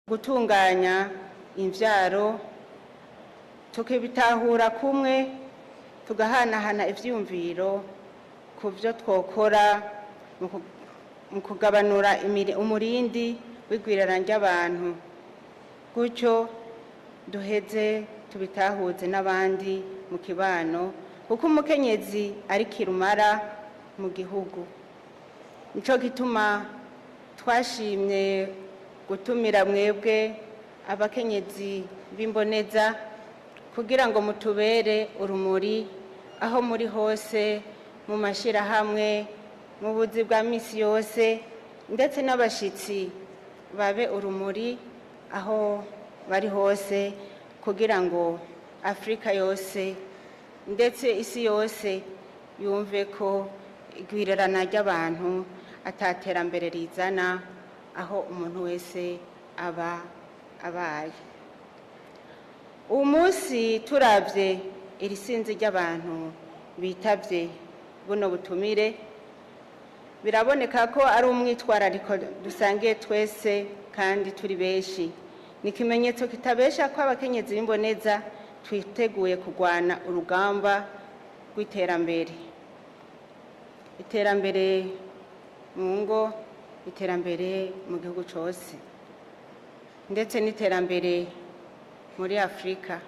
Gutunganya imvyaro, tukibitahura kumwe, tugahanahana ivyiyumviro ku vyo twokora mu kugabanura umurindi w'igwirirana ry'abantu, gutyo duheze tubitahuze n'abandi mu kibano, kuko umukenyezi ari kirumara mu gihugu. Nico gituma twashimye gutumira mwebwe abakenyezi b'imboneza kugira ngo mutubere urumuri aho muri hose, mu mashyirahamwe, mu buzi bwa misi yose, ndetse n'abashitsi babe urumuri aho bari hose, kugira ngo Afurika yose ndetse isi yose yumve ko igwirirana ry'abantu ataterambere rizana aho umuntu wese aba abaye. Uyu munsi turavye iri sinzi ry'abantu bitavye buno butumire, biraboneka ko ari umwitwarariko dusangiye twese kandi turi benshi. Ni ikimenyetso kitabesha ko abakenyezi b'imboneza twiteguye kurwana urugamba rw'iterambere, iterambere mu ngo, iterambere mu gihugu cose, ndetse n'iterambere muri Afurika.